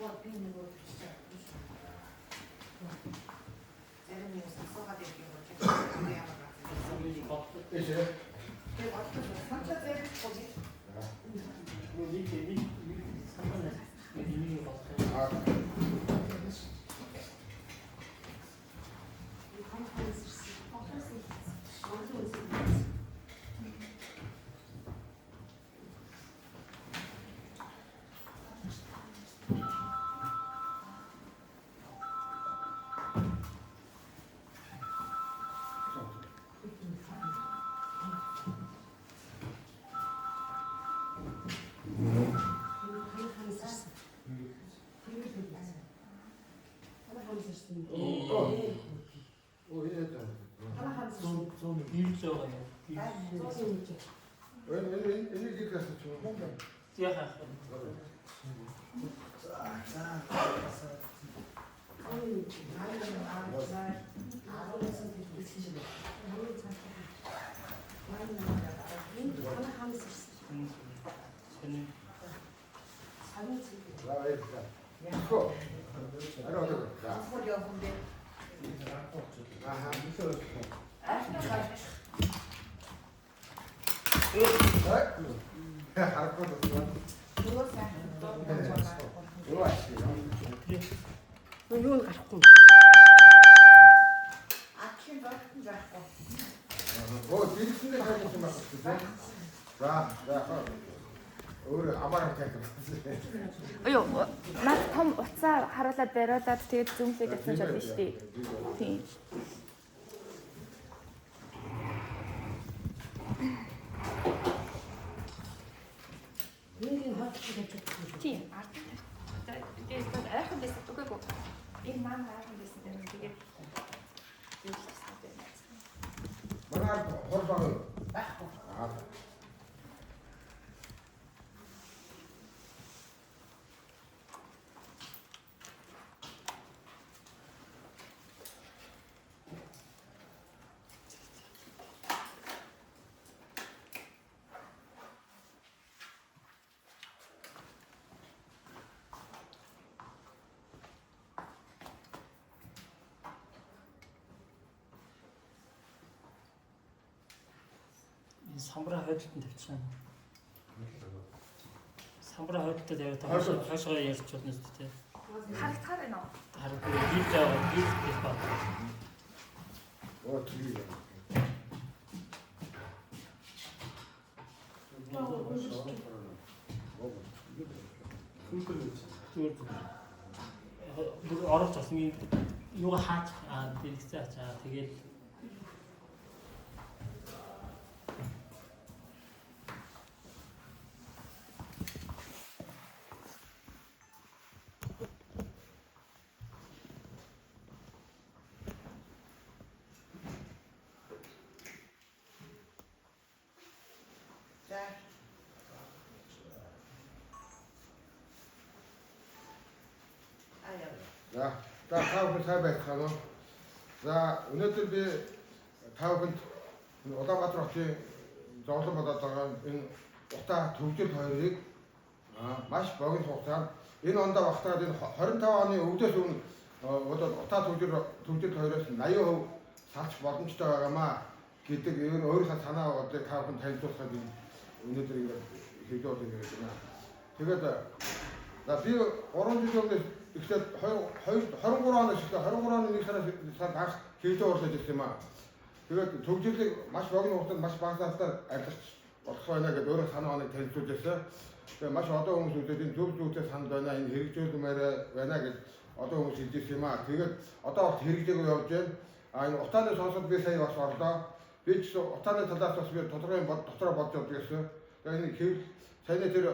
Би нөгөө бичиж чадахгүй шүү. Зарим юм асуугаад ирэх юм бол ямар газар. Ээшээ. Тэгээ бодлоо саналаа зэрэг гоо. Нэг нэг нэг санаа нэг нэг бодлоо. Аа. Оо энэ яа. 100 100 гэрэл байгаа юм. Энэ энэ энэ гэр асууч юм уу? Яхаа. За. Сони. За баярлалаа. Хөө. Арай одоо. За. Хол явах юм бэ? Аа. Айхтар гарч. Харахгүй байна. Нөгөө сайхан дуу болж байгаа. Юу ачиг. Юу нь гарахгүй. Атлын зогтон байхгүй. Оо дэргэсэндээ хайж юм байна шүү дээ. За, за хаа. Өөр амаараа тавих. Оё, над том утсаа харуулад бариулаад тэгээд зүүмлээд явсан ч болно шүү дээ. Тийм. Нэг нь хот гэж бодсон. Тийм, ард нь тавь. Тэгээд бол айхан байсан үгүй. Энэ маань айхан байсан дээр тэгээд зүүмлэсэн байна. Манай хор баг юу? Байхгүй. Аа. Энэ самбараа хойдолтод тавьчих юм. Самбараа хойдолтод тавиад хойшоо ярьж болно шүү дээ. Харагдахаар байна уу? Харагдав гэрэл байгаа гэрэл гэх ба. Оо тийм. Зүгээр бүр орох тусмын юугаа хаач аа дэлгэцээ ачаа тэгээд За. Аа яа. За, та бүхэн сайн байцгаана уу? За, өнөөдөр би та бүхэнд Улаанбаатар хотын зовлон болоод байгаа энэ утаа төвжил хоёрыг маш богино хугацаанд энэ ондоо багтаад энэ 25 оны өвдөөс өмнө одоо утаа төвжил хоёроос 80% салчих боломжтой байгаамаа гэдэг энэ өөрийнхөө санаа бодлыг та бүхэнд танилцуулахад энэ өнөөдөр ингээд хэлж болж байна. Тэгээд за би 3 жилийн өмнө эхлээд 23 оноос эхлээд 23 оны 1 сараас анх хэрэглээ уурлаж ирсэн юм аа. Тэгээд төвжирлийг маш богино хугацаанд маш бага залтаар арилгах болох байна гэдээ өөрөө санаа оныг танилцуулж ирсэн. Тэгээд маш олон хүмүүс үзээд энэ зөв зүйтэй санал байна, энэ хэрэгжүүлмээр байна гэж олон хүмүүс хэлж ирсэн юм аа. Тэгээд одоо бол хэрэгжээгүй явж байна. А энэ утааны сонсоод би сая бас орлоо. Би ч гэсэн утааны талаас бас би тодорхой юм дотроо бодж явдаг гэсэн. Тэгээд энэ хэвлэл саяны тэр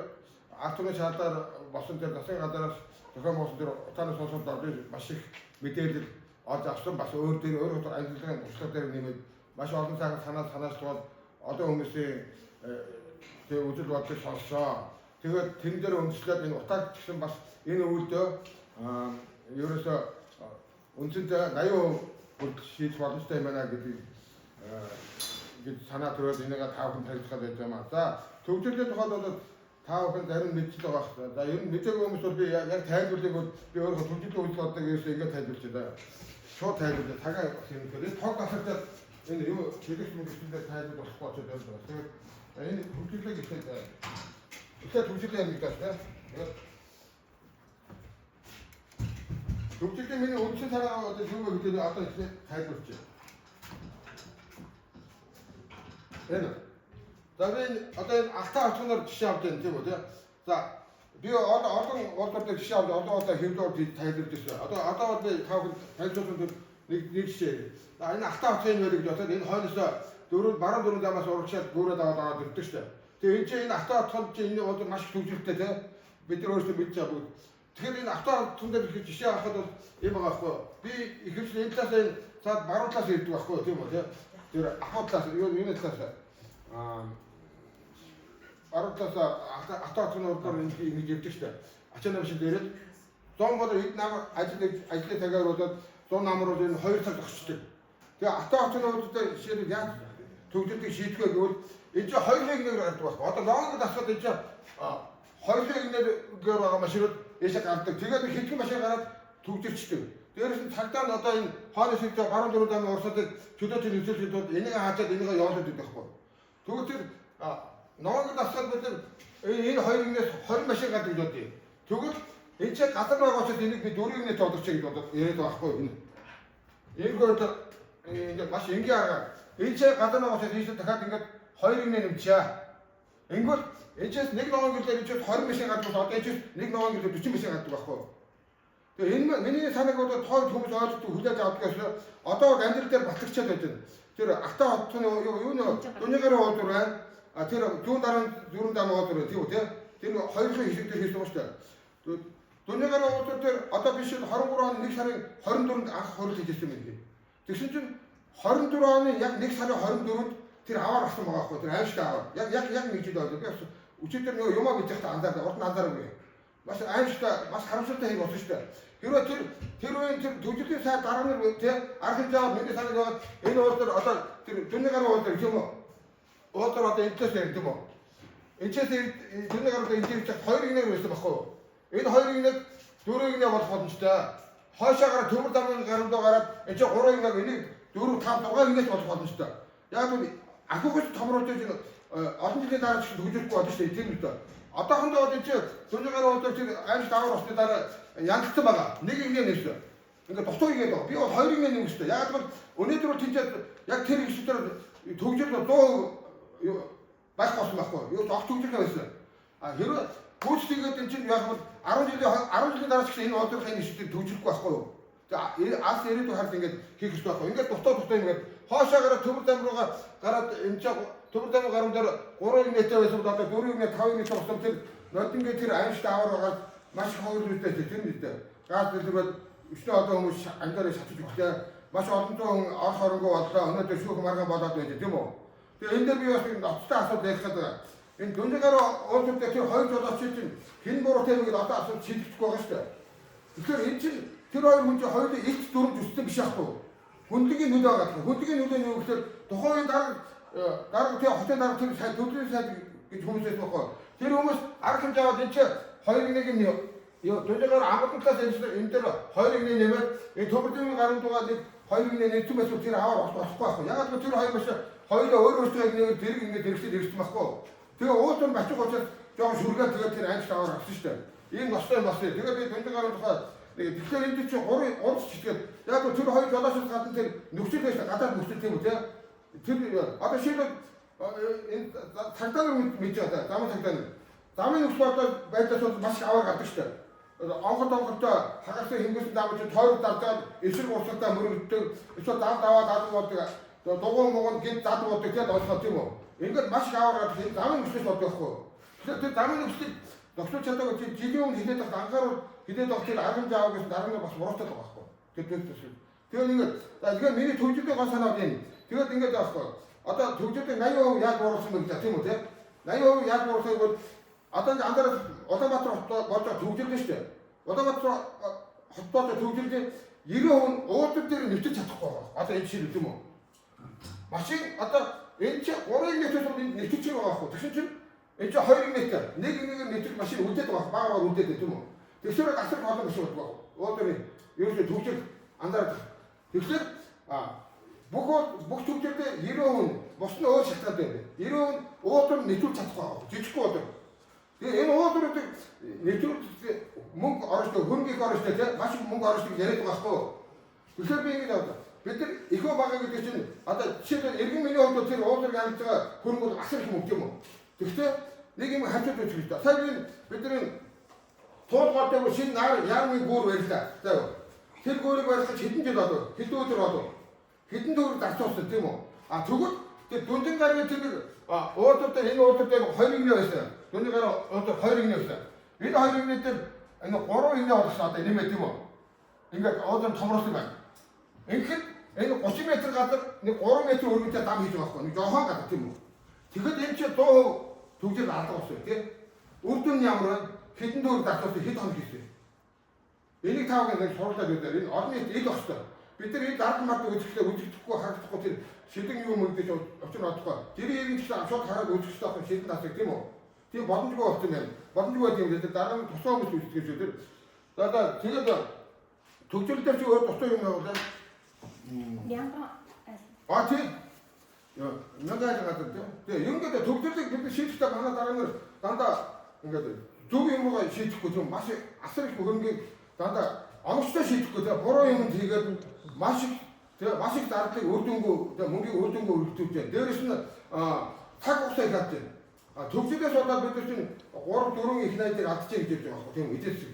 ард түмний шаардлаар болсон тэр засгийн газараас зохион байгуулсан тэр утааны сонсоод би маш их мэдээлэл олж авсан. Бас өөр дээр өөр амьдралын туршлага дээр нэмээд маш олон сайхан санаа санаачлаад олон хүмүүсийн тэр үзэл бодлыг сонссон. Тэгээд тэн дээр үндэслээд энэ утааг ч гэсэн бас энэ өвөлдөө ерөөсөө үндсэндээ 80% бүрдэл шийдэх боломжтой юм байна гэдэг гэж санаа төрөөд энийгээ та бүхэн танилцахад байж байгаа. За, төвжирлийн тухайд бол Та бүхэн зарим мэдж байгаа байх. За ер нь мэдээгүй хүмүүс бол би яг тайлбарлыг бол би өөрөө төвжлийн үйлдэл одоо ерөөсөө ингэ тайлбарлаж байна. Шууд тайлбарлаа. Цагаа бас юм тэгэхээр энэ тог асардаад энэ юу чиглэх мөнгөсөндөө тайлбар болохгүй болчиход байна. Тэгэхээр энэ төвжлийг ихтэй ихтэй төвжлийн юм гэдэг байна. Тэгээд төвжлийн миний үндсэн санаа одоо юу вэ гэдэг одоо ихтэй тайлбарлаж байна. Энэ. За би одоо энэ алтан авчгунаар жишээ авч байна тийм үү тий. За би олон улсууд дээр жишээ авч олон удаа хэвлэл тайлбарлаж ирсэн. Одоо бол би та бүхэнд тайлбарлахын тулд нэг жишээ. За энэ алтан авчгын юм байл гэж бодоод энэ хойноос дөрөв баруун дөрөв замаас урагшаад гүүрээд аваад аваад ирдэг шүү дээ. Тэгээ энэ чинь энэ алтан авчгын чинь энэ бол маш их төвжиртэй тий. Бид нар өөрсдөө мэдж байгаа бүгд. Тэгэхээр энэ алтан авчгын дээр их жишээ авахад бол юм байгаа байхгүй. Би ихэвчлэн энэ талаас энэ цаад баруун талаас ирдэг байхгүй тийм үү тий. Тэр ахуй талаас юу юуны талаас баруун талаас алтан авчгын урдаар ингэж ирдэг шүү дээ. Ачаа нам шиг дээрээ 100 бол эд нам ажлын цагаар болоод 100 нам руу энэ 2 цаг зогсчдөг. Тэгээ алтан авчгын урдаар жишээлбэл яаж төгжөлтийг шийдэх вэ гэвэл энэ чинь 2 нэгнээр гардаг байхгүй. Одоо лонг дасгал энэ чинь 2 нэгнээр байгаа машинууд ийшээ гардаг. Тэгээд хэдхэн машин гараад төгжөрчдөг. Дээрээс нь цагдаа нь одоо энэ хойно хэсэгт баруун дөрөв замын урсгалыг чөлөөтэй нөхцөлөхийн тулд энийг хаачаад энийг явуулаад байдаг байхгүй. Тэгвэл тэр ноонг дасгал бид энэ хоёр нэгнээс 20 машин гардаг гэж бодъё. Тэгвэл энэ чинь газар байгаа учраас энийг би дөрвийн нэгнээс тодорч гэж бодоод яриад байгаа байхгүй юу? Энэ ингээд маш энгийн арга. Энэ чинь газар байгаа учраас ийшээ дахиад ингээд 2 нэгнээ нэмчихье. Ингэвэл энэ чинь нэг ноон гэрлээр энэ чинь 20 машин гардаг бол одоо энэ чинь нэг ноон гэрлээр 40 машин гардаг байхгүй юу? Тэгээ энэ миний санааг одоо тоо хүмүүс ойлгодог хүлээж авдаг гэсэн одоо амьдрал дээр батлагчаад байж байна. Тэр алтан хотны юу нэ дуны гарын уулзуур байна. А тэр зүүн дараа зүрэн дам уулзуур байна тийм үү те. Тэр хоёрын хэсэг дээр хийсэн ба шүү дээ. Дуны гарын уулзуур дээр одоо биш 23 оны 1 сарын 24-нд анх хурил хийжсэн юм байна. Тэгсэн чинь 24 оны яг 1 сарын 24-нд тэр аваар авсан байгаа байхгүй тэр аимшигтай аваар. Яг нэг жил байлаа. Би бас өчигдөр нөгөө юмаа бич байхдаа анзаардаг. Урд нь анзаараагүй. Маш аимшигтай, маш харамсалтай хэрэг болсон шүү дээ. Хэрвээ тэр үеийн тэр төвжлийн сайд дарга нар тий арга хэмжээ аваад миний санааг яваад энэ уулзар одоо тэр зүүнний гарын уулзар гэх юм уу? Уулзар одоо энэ талаас ярих юм уу? Энэ ч зүүнний гарын энэ ирж хоёр гинээр байсан байхгүй юу? Энэ хоёр гинээр дөрөв гинээр болох боломжтой. Хойшоо гараад төмөр дамын гарамдаа гараад энэ чинь 3 гинээр энийг 4 5 6 гинээс болох боломжтой. Яг нь ахиугч томруулж энэ олон жилийн дараа ч төгжихгүй болно шүү дээ тийм үү? Одоохондоо бол энэ чинь зүүнний гарын уулзар тэр аимшигт аваар усны дараа янзлсан байгаа. Нэг ингэн нэмсэн. Ингээд дутуу игээд байгаа. Би бол хоёр ингэн нэмсэн. Яг бол өнөөдөр бол тийч яг тэр хэсгээр төгжил 100% байх болсон байхгүй. Юу огт төгжил байсан. А хэрвээ гүйцэтгээд энэ чинь яг бол 10 жилийн дараа ч гэсэн энэ уулзрын энэ хэсгээр төгжихгүй байхгүй юу? Тэгээ ас ирээдүйн хард ингээд хийх хэрэгтэй байхгүй. Ингээд дутуу ингээд хоошоо гараад төмөр зам руугаа гараад энэ чинь төмөр замын гарам дээр 3 нэгтэй байсан бол одоо 4 нэгтэй 5 нэгтэй болсон тэр нодингээ тэр аимшигт аваар байгаа маш их ховор зүйтэй тийм үү. Газ дэлгэрээд өчнөө одоо хүмүүс ангаараа шатаж өглөө. Маш олон зуун хүн орох оронгүй боллоо. Өнөөдөр шүүх маргаан болоод байж тийм үү. Тэгээ энэ дээр би бас ноцтой асуудал ярих гэдэг. Энэ дүнний гаруй уулзалт дээр тэр хоёр жолооч чинь хэн буруутай вэ гэдээ одоо асуудал шийдэгдэхгүй байгаа шүү дээ. Тэгэхээр энэ чинь тэр хоёр хүн чинь хоёулаа илт дүрм төссөн биш аахгүй. Хүндлэгийн нөлөө байгаа. Хүндлэгийн нөлөө нь юу гэхээр тухайн үеийн дарга тэр хотын дарга тэр сайд төвлөрийн сайд гэж хүмүүс байсан байхгүй. Тэр хүмүүс арга хэмжээ аваад энэ чинь хоёр нэг юм дүнийгээр амгалан талаас энэ дээр хоёр нэг нэмээд энэ төмөрдийн гарan дугаар нэг хоёр нэг нэмсэн байсан тэр аваар болохгүй байхгүй. Яг л тэр хоёр маш хоёулаа өөр өөртөө нэг дэрэг ингээд дэрэгсэл ирсэн байхгүй. Тэгээ уулын бачих учраас жоохон шүргээ тэгээд тэр аимшигт аваар авсан шүү дээ. Энэ ностой юм бас. Тэгээд би дүнийгээр гарan тухай тэгэхээр энэ чинь гурав чичгээд яг тэр хоёр жолоочоос гадна тэр нөхцөл байсан гадаад нөхцөл тийм үү те. Тэр одоо шийдэл энэ цагдаа нар мэдж байгаа замын цагдаа нар. Замын нөхцөл одоо байдлаас бол маш их аваар гардаг шүү дээ. Онгод онгодтой хагарсан хэмгээс зам чинь тойрог даржаад эсрэг урсгалтай мөрөгддөг. Эсвэл зам даваад алга болдог. Дугуй муган гид зад болдог тийм ойлгох тийм үү. Ингээд маш их аваар гардаг энэ замын нөхцөлс болдог байхгүй. Тэгэхээр тэр замын нөхцөлийг зохицуулж чадаагүй чи жилийн өмнө хилээд байх анхаарал хилээд байх тэр арга хэмжээ авах гэсэн дарга нар бас буруутай байгаа байхгүй. Тэр төсөл. Тэгээд ингээд тэгэхээр миний төвжирийн гол санаа бол энэ. Тэгээд ингээд байхгүй. Одоо төвжирийн 80% яаж буруулсан бэ гэж тийм үү те. 80% яаж буруулсан гэвэл одоо ингээд анзаараад Улаанбаатар хот болж байгаа төвжирлээ шүү дээ. Улаанбаатар хот болж байгаа төвжирлийн 90% нь уулзар дээр нэвтэрч чадахгүй байгаа. Одоо энэ жишээ тийм үү. Машин одоо энэ чинь 3 нэгтээс бол нэвтэрч байгаа байхгүй. Тэгсэн чинь Энд чинь 2 метр, нэг нэг метр машин үлдээд байгаа бага бага үлдээд тийм үү? Тэгсээр асар олон машин болдог. Уулын ерөөсөө төгжил анзаардаг. Тэгэхээр бүх төгжлөдөө 90% бус нь өөр шалтгаан дээр. 90% уулын нэвтрүүлж чадахгүй байгаа. Жижиггүй уулын. Тэгээ энэ уулуудыг нэвтрүүлж мөнгө орж хөрөнгө их орж тийм маш их мөнгө орж гэж яриад байгаа байхгүй. Тэгэхээр би ингэж бодлоо. Бид нар ихөө бага гэдэг чинь одоо жишээлбэл иргэн миний хувьд тэр уулыг амьд байгаа хөрөнгө бол асар их мөнгө юм уу? Тэгэхдээ нэг юм хавцад үзэх хэрэгтэй. Сая би бидний туулгаар дээр шинэ нар яармын гүүр барилаа. За тэр гүүрийг барих хэдэн жил болов? Хэдэн өдөр болов? Хэдэн төгрөг зарцуулсан тийм үү? А тэгвэл тэр дүндэн гаргийн тэр нэг уулууд дээр энэ уулууд дээр 2 игнэ байсан. Дүндэн гар уулууд 2 игнэ байсан. Энэ 2 игнэ дээр энэ 3 игнэ болсон одоо нэмээ тийм үү? Ингээд уулын томруулсан байна. Ингээд энэ 30 м газар нэг 3 м өргөнтэй дам хийж байгаа байхгүй нэг жохон газар тийм үү? Тэгэхэд энэ чинь 100% төгжил алга болсон тийм. Үр дүн нь ямар вэ? Хэдэн төгрөг зарцуулсан хэд хоног хийсэн. Энийг та бүхэн нэг сурлаад үзээр энэ олон нийт ил багштай. Бид нар энэ дард мард үзэхдээ үзэгдэхгүй харагдахгүй тэр шилэн юм өгдөж учир одохгүй. Тэр иргэн ч шууд хараад үзэх хэрэгтэй байх шилэн тасаг тийм үү? Тийм боломжгүй болсон юм. Боломжгүй байт юм дээр дараа нь тусаа хүмүүс үздэг шүү дээ. За за тэгээд төгжил дээр чи өөр тусаа юм явуулаа. Мянган А тийм. Мянган газар тийм. Тэгээ ингээд төгжлийг бид шийдэхдээ манай дараа нь дандаа ингээд зөв юмгаа шийдэхгүй тийм маш асар их хөрөнгийг дандаа оновчтой шийдэхгүй тийм буруу юм хийгээд маш их тийм маш их зардлыг үр дүнгүй тийм мөнгийг үр дүнгүй өргөтүүлж байна. Дээрээс нь цаг хугацаа их авч байна. А төгжлөөс болоод бид нар чинь 3 4 их найдыг алдчихъя гэж ярьж байгаа байхгүй тийм эдийн засаг.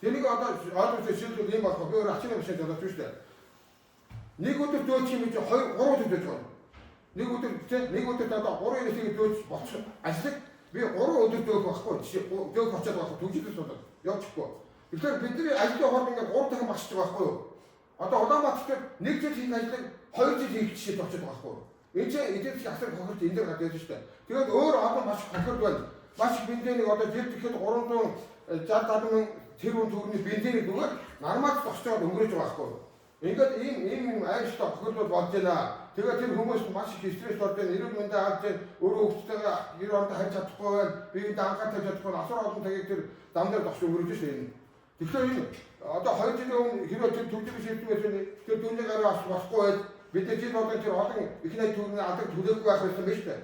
Тэрийг одоо ойлгомжтой шийдвэл ийм байхгүй. Би өөр ачны машин жолооч шүү дээ. Нэг өдөр дөөчих юм чи 2 3 өдөр дөөж байгаа. Нэг өдөр тийм нэг өдөр одоо 3 9-ийг дөөж болчих ажлыг би 3 өдөр дөөх байхгүй жишээ дөөх очоод байхгүй төгжлөөс болоод явчихгүй. Тэгэхээр бидний ажлын хооронд ингээд 3 дахин багшиж байгаа байхгүй юу? Одоо Улаанбаатар дээр нэг жил хийх ажлыг 2 жил хийх жишээ очоод байгаа байхгүй юу? Энэ чинь эдийн засгийн асар хохирч энэ дээр гарч ирж шүү дээ. Тэгээд өөр олон маш их хохирол байна. Маш их бензинийг одоо жил тэгэхэд 360 70 тэрбум төгрөгийн бензинийг зүгээр нормал зогсож өнгөрөөж байгаа байхгүй юу? Ингээд ийм ийм аимшигтай хохирлууд болж байна. Тэгээд тэр хүмүүс маш их стресс орж байна, эрүүл мэндээ алдж байна, өөрөө хүүхдтэйгээ ер орондоо харьж чадахгүй байна, биеиндээ анхаарал тавьж чадахгүй байна. Асар олон цагийг тэр зам дээр зогсож өнгөрөөж шүү энэ. Тэгэхээр энэ одоо 2 жилийн өмнө хэрвээ тэр төгжрийн шийдвэр байсан тэр дүүний гараа бас болохгүй байл бид нар жил болгон тэр олон их найз төгрөгийн алдаг төлөөгүй байх байсан байж тээ.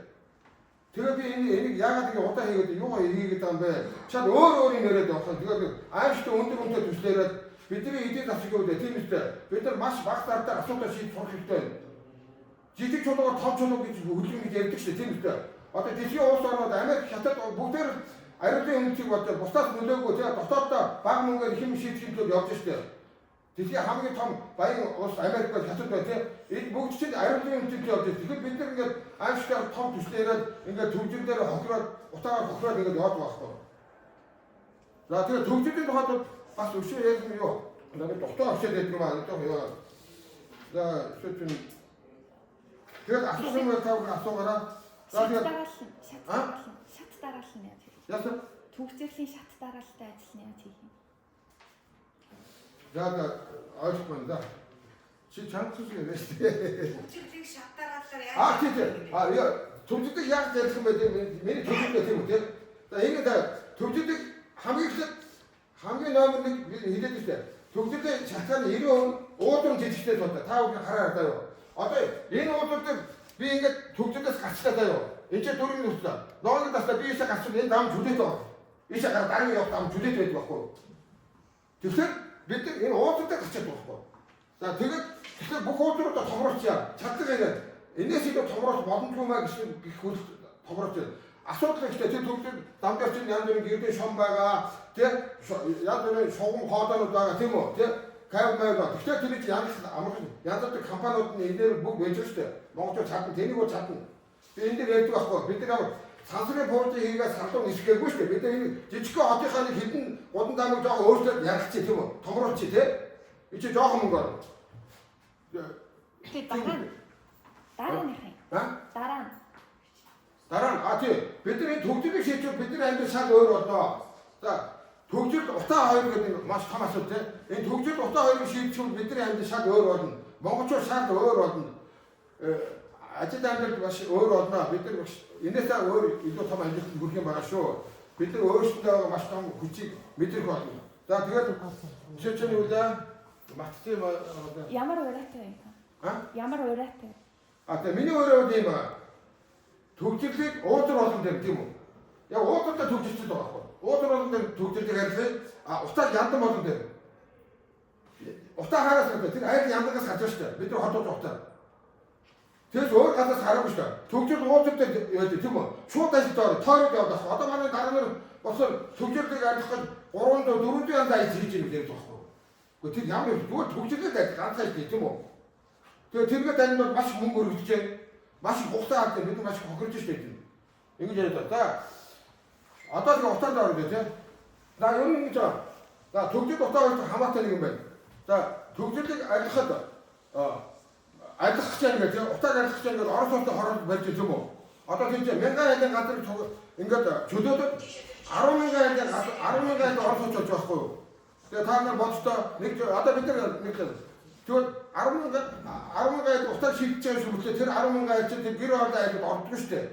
Тэгээд би энийг яагаад ингэ удаа хийгээд юугаа хийгээд байгаа юм бэ? Шал өөр өөр юм яриад явах. Тэгээд аимшигтай өндөр өндөр төслөөрөөд бидний эдийн засгийн үед тийм үстэй. Бид нар маш бага зардаар асуудал шийдэх сурах хэрэгтэй байна. Жижиг чулуугаар том чулуу гэж хөдөлгөн гэж ярьдаг шүү дээ, тийм үстэй. Одоо дэлхийн улс орнууд Америк, Хятад бүгдээр ариун үнцгийг бодож бусдаас нөлөөгүй тийм дотооддоо бага мөнгөөр их юм шийдэх төлөө явж штэ. Дэлхийн хамгийн том баян улс Америк бол Хятад байна тийм. Энэ бүгд чинь ариун үнцгийг явж байна. Тэгэхээр бид нар ингээд аимшигтай том төслөө яриад ингээд төгжил дээр хохироод утаагаар хохироод ингээд яваад байгаа байхгүй. За тэгээд төгжлийн тухайд бас өшөө ярьсан юу? Надад дутуу авчаад байдаг юм аа. Энэ юу? За өшөө чинь тэгээд асуух юм бол та бүхэн асуугаарай. За тэгээд шат дараалал нь яаж хийх? Яасан? Төгсгөлийн шат дараалалтай ажил нь яаж хийх юм? За за ойлгохгүй байна. За. Чи чанга цус яриа шүү дээ. Төгжрөлийг шат дараалалаар яаж А тий тий. А яа төгжлийг яаж ярих юм бэ? Миний төгжлөө тийм үү тий. За ингэ да төгжлийг хамгийн эхлээд хамгийн номер 1 би хэлээд шүү дээ. Төгжлийн шалтгаан 90% уулын жижигтэй тулда. Та бүхэн хараарай заа юу. Одоо энэ уулын дээр би ингээд төгжлөөс гарчлаа заа юу. Энд чинь дөрвөн нүцлээ. Логик дастаа би ийшээ гарчвал энэ дам чүлээд байгаа. Ийшээ гараад дараагийн явах дам чүлээд байдаг байхгүй юу? Тэгэхээр бид нар энэ уулын дээр гарчаад байгаа байхгүй юу? За тэгээд тэгэхээр бүх уулуудаа томруулчихъя. Чаддаг яриад энэс илүү томруулах боломжгүй маа гэсэн гэх хүл томруулж байна. Асуудал ихтэй тэр төгжил дам дээр чинь янз бүрийн гэрдээ шом байгаа, тий? Янз бүрийн шугам хоолоонууд байгаа тийм үү? Тий? Кайв маяг. Тэгэхээр тэр чинь янз амархан янз бүрийн компаниуд нь энэ дээр бүгд байж байгаа шүү дээ. Монголчууд чадна, тэнийг бол чадна. Би энэ дээр ярьдаг байхгүй. Бид нар сансрын пуужин хийгээд сарлуу нисгээгүй шүү дээ. Бид нар энэ жижигхэн хотынхаа нэг хэдэн гудам дамыг жоохон өөрчлөөд янзчих тийм үү? Томруулчих тий? Энэ чинь жоохон мөнгө орно. Тэгээ дараа нь дараа нь яах юм? Дараа нь. Дараа нь а тий. Бид нар энэ төгжрийг шийдвэл бидний амьдрал шал өөр болно. За төгжрөл утаа хоёр гэдэг маш том асуудал тий. Энэ төгжрөл утаа хоёрыг шийдчихвэл бидний амьдрал шал өөр болно. Монголчууд шал өөр болно. Ажил амьдрал маш өөр болно. Бид нар маш энээсээ өөр илүү том амжилтанд хүрэх юм байгаа шүү. Бид нар өөрсдөө маш том хүчийг мэдрэх болно. За тэгээд жишээ чинь юу лээ? Матцын одоо Ямар ураатай юм та? а? Ямар ураатай? А тэгээ миний өөрөө тийм байгаа. Төгжрлийг уудар болгон дээр тийм үү? Яг уудартай төгжирчээд байгаа байхгүй. Уудар болгон дээр төгжрлийг арилгая. А утаа яндан болгон дээр. Утаа хараас гэдэг тэр айл яндагаас гарч шүү дээ. Бид нар хотод утаа. Тэгээс өөр газаас хараагүй шүү дээ. Төгжрөл уудар дээр яа тийм үү? Шууд ажилд ороо тойроод яваад байна. Одоо манай дараа нар болохоор төгжрлийг арилгах гэж 300 400 янз ажил хийж байгаа гэдэг байхгүй. Гэхдээ тэр ямар юм зүгээр төгжрлийг арилгах ганц ажил тийм үү? Тэгээ тэргээ танд бол маш мөнгө өргөдөж байна. Маш их хугацаа авдаг. Бид нар маш их хохирж штэ тийм. Ингэж яриад байна. За одоо тэгээ утаанд орё тий. За ер нь ингэж байгаа. За төгжил утаа хоёр хамаатай нэг юм байна. За төгжлийг арилгахад арилгах гэж байна гэх тий. Утааг арилгах гэж байна гэдэг орос улсын хороод барьж тийм үү? Одоо тийм чинь мянган айлын газар ингээд чөлөөдөд 10 мянган айлын газар 10 мянган айл орос улс болж байхгүй юу? Тэгээ та нар боддоо нэг одоо бид нар нэг тэгвэл 10 мянган айл утааг шийдэж байгаа юм шиг тэр 10 мянган айл чинь тэр гэр орны айлд ордгоо шүү дээ.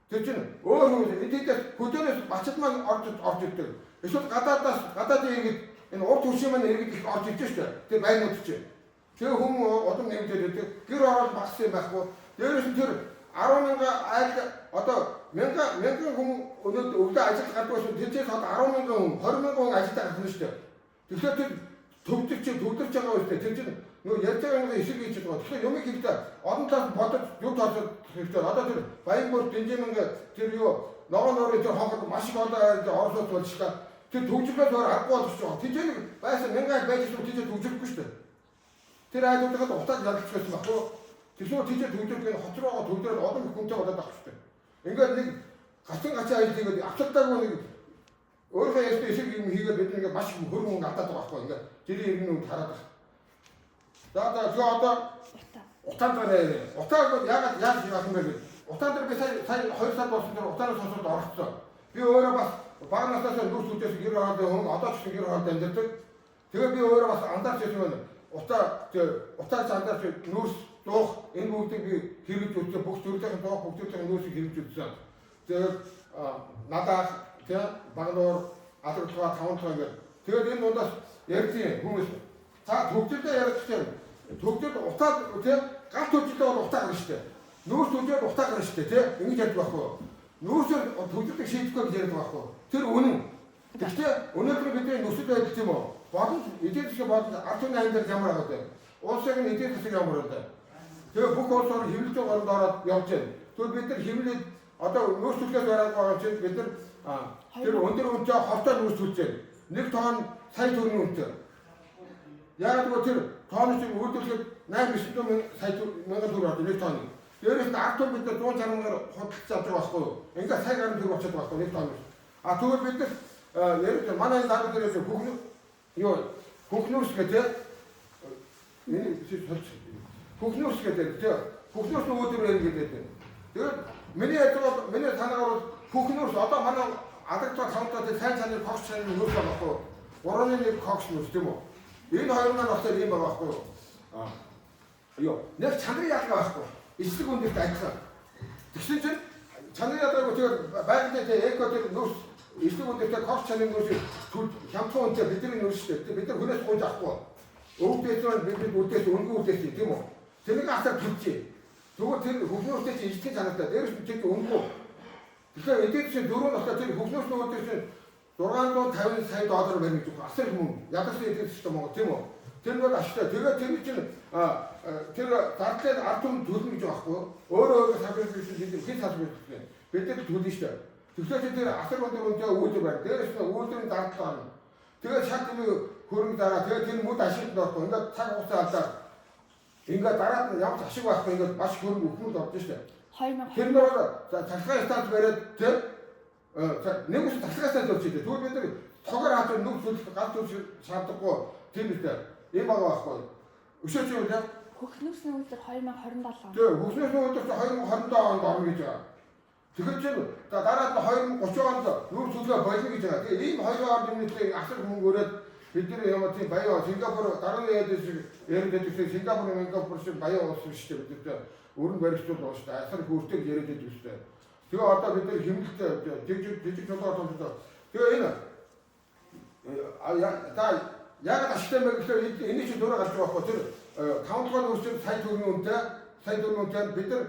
Тэр чинь өөр хүмүүс эдгээр хөдөөнөөс бачид маань орж ирдэг. Эсвэл гадаадаас гадаадын иргэд энэ урд түвшин маань иргэд их орж ирж шүү дээ. Тэр байрнууд чинь. Тэгээ хүмүүс удам нэмэгдээд ирдэг. Гэр орол багс юм байхгүй. Дээрээс нь тэр 10 мянган айл одоо мянган хүн өнөөдөр өглөө ажилд гардаг байсан. Тэрчээс одоо 10 мянган хүн 20 мянган хүн ажилд гарах нь шүү дээ. Тэгэхээр тэр төвдөрч байгаа үстэй. Тэр чинь нөгөө ярьж байгаа юм эсрэг хийж байгаа. Тэгэхээр юм хийхдээ олон талаас бодож юу тооцох хэрэгтэй. Одоо тэр Баянбөр Дэнжимэнгээ тэр юу ногоон нуурын тэр хонход маш их олон орос улс болчихлоо. Тэр төвжирлээс өөр аргагүй болчихж байгаа. Тийч байсан мянган айл байж байсан тийч төвжирэхгүй шүү дээ. Тэр айлуудад утаад ялчих байсан байхгүй. Тэгсэн тийч төвжирлээ хот руугаа төвдрээд олон их хүнтэй болоод авах шүү дээ. Ингээд нэг гацан айл хийгээд авчирдаагүй нэг өөрийнхөө ярьсан эсрэг юм хийгээд бид нэг маш их хөрөнгө мөнгө алдаад байгаа байхгүй. Ингээд жирийн иргэн хараад байна. За за тэгээ одоо утаан дээр яриа. Утааг яагаад яаж яах юм бэ гэж. Утаан дээр би сая 2 сар болсон дээр утааны сонсолд оролцсон. Би өөрөө бас бага наснаас нүүрс үдээс гэр ороолын хүн одоо ч гэсэн гэр ороолд амьдардаг. Тэгээ би өөрөө бас анзаарч байсан юм. Утаа анзаарч нүүрс дуух энэ бүгдийг би хэрэгж үзсэн. Бүх төрлийн дуух бүх төрлийн нүүрсийг хэрэгж үзсэн. Тэгээд надаас тэгээ Багнуур Алдартлага Тавантгаа гэдэг. Тэгээд энэ дундаас ярьдیں۔ Хүмүүс за төгжрлөө яриад чинь төгжрөл утаа тий гал төгжрлөө бол утаа гарна шүү дээ. Нүүрс төгжрөл утаа гарна шүү дээ тий. Ингэж ярьдаг байхгүй юу? Нүүрсээр төгжрлийг шийдэхгүй гэж ярьдаг байхгүй юу? Тэр үнэн. Гэхдээ өнөөдөр бидний нөхцөл байдал тийм үү? Боломж эдийн засгийн боломж ард түмний амьдрал ямар байгаа вэ? Улсын эдийн засаг ямар вэ? Тэгээ бүх улс орон хэвлэлийн оронд ороод явж байна. Тэгвэл бид нар хэвлээд одоо нүүрс төлөхөөс бараад байгаа чинь бид нар тэр өндөр үнэтэй хортой нүүрс төлж байна. Нэг тонн сая төгрөгийн үнэтэй. Яагаад гэвэл тэр тонн чинь үйлдвэрлэхэд 8 900 сая мянган төгрөг ордог нэг тонн. Дээрээс нь ард түмэн бид нар 160 мянгаар худалдаж авдаг байхгүй юу? Ингээд сая гаруй төгрөг очоод байхгүй нэг тонн. А тэгвэл бид нар яриад манай энэ дараа дээрээс хөхнүүрс гэдэг миний сольж хөхнүүрс гэдэг тий хөхнүүрс үүдэр байна гэдэг. Тэгээд миний ярьж байгаа миний санаагаар бол хөхнүүрс одоо манай Алдартлага Тавантаа сайн чанарын кокс чанарын нүүрс байгаа байхгүй юу? 3.1 кокс нүүрс тийм үү? Энэ хоёр маань болохоор ийм байгаа байхгүй юу? Юу нэг чанарын ялгаа байхгүй. Эцэг үндэрт адилхан. Тэгсэн чинь чанарын ялгаагүй тэгээд байгалийн тий эко тэр нүүрс эцэг үндэрт кокс чанарын нүүрсийг хямдхан үнэтэй бидний нүүрс шүү дээ. Бид нар хүнээс гуйж авахгүй. Өвдөөс маань бидний үдээс өнгөн үдээс тийм үү? Тэрнийг асар төлжээ. Тэгвэл тэр хөхнүүрстэй чинь эцэг чанартай. Дээрээс нь тэр өнгөө. Тэгэхээр эдийн засгийн дөрөв нь болохоор тэр хөхнүүрс нөгөөдөөс нь 650 сая доллар барь гэж асар их мөнгө. Ядарсан эдийн засгт Монгол тийм үү? Тэр нь бол ашигтай. Тэгээд тэр чинь тэр зардлыг ард түмэн төлнө гэж байгаа байхгүй юу? Өөрөө өөрөө салбар биш хэн салбар биш. Бид нар төлнө шүү дээ. Тэгэхээр тэр асар өндөр үнэтэй үйлдвэр байна. Дээрээс нь үйлдвэрийн зардал гарна. Тэгээд шат юм хөрөнгө дараа тэгээд тэр мөд ашигт орохгүй. Ингээд цаг хугацаа алдаад ингээд дараад нь ямар ч ашиг байхгүй ингээд маш хөрөнгө өхмөл орж шүү дээ. 2020 Тэр нөгөө цахилгаан станц бариад тэр нэг ус цахилгаан станц болж идэв. Тэгвэл бид нар тогоор хатар нүг зүлэх гал зүлэх шаардлагагүй тийм үстэй. Ийм байгаа байхгүй. Өшөөч юу вэ? Хөхнүүрс үйлдвэр 2027 он. Тэгээ хөхнүүрс үйлдвэр 2027 онд орно гэж байгаа. Тэгэхээр чинь за дараа нь 2030 онд нүүр төлөө болно гэж байгаа. Тэгээ ийм хоёр онд юмнуудыг асар мөнгө өрөөд бид нар юм тийм баян Сингапур дараа нь яриад байдаг шиг Сингапур шиг баян улс биш үү бид нар. Өрн баригчдууд байгаа шүү дээ. Асар их өртөг яриад байдаг шүү дээ. Тэгээ одоо бид нар хэмнэлт жижиг жижиг чулуугаар тулж байгаа. Тэгээ энэ та яагаад ашигтай юм бэ гэхээр энийг чи дөрөв гарч байгаа байхгүй тэр 5 дугаар нүүрсээр сая төгрөгийн үнэтэй сая төгрөгийн үнэтэй бид нар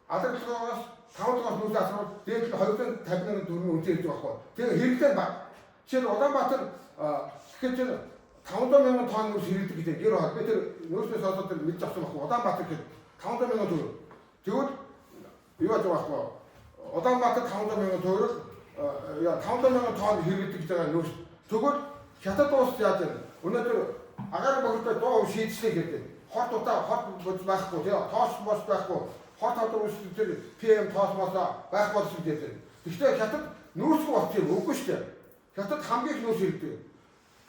алдарлагаас 5 дугаар нүүрс асруул дээд нь 250 мянган төгрөгийн үнэтэй ирж байгаа байхгүй. Тэгээ хэрэглээ баг. Жишээ нь Улаанбаатар гэхэд чинь 500 мянган тонн нүүрс хэрэглэдэг гэдэг гэр баа. Би тэр нүүрснээс олоод тэр мэдж авсан байхгүй. Улаанбаатар гэхэд 500 мянган төгрөг. Тэгвэл юу яаж байгаа байхгүй. Улаанбаатар 500 мянган төгрөг 500 мянган тонн хэрэглэдэг гэж байгаа нүүрс. Тэгвэл Хятад улс яаж вэ? Өнөөдөр агаар бохирдоо 100% шийдсэн гэдэг. Хорт удаа хорт бодис байхгүй тий тоос мос байхгүй. Хорт хавдар үүсдэг тэр PM тоос мос байхгүй болсон гэдэг. Гэхдээ Хятад нүүрсгүй болсон юм үгүй шүү дээ. Хятад хамгийн их нүүрс хэрэглэдэг.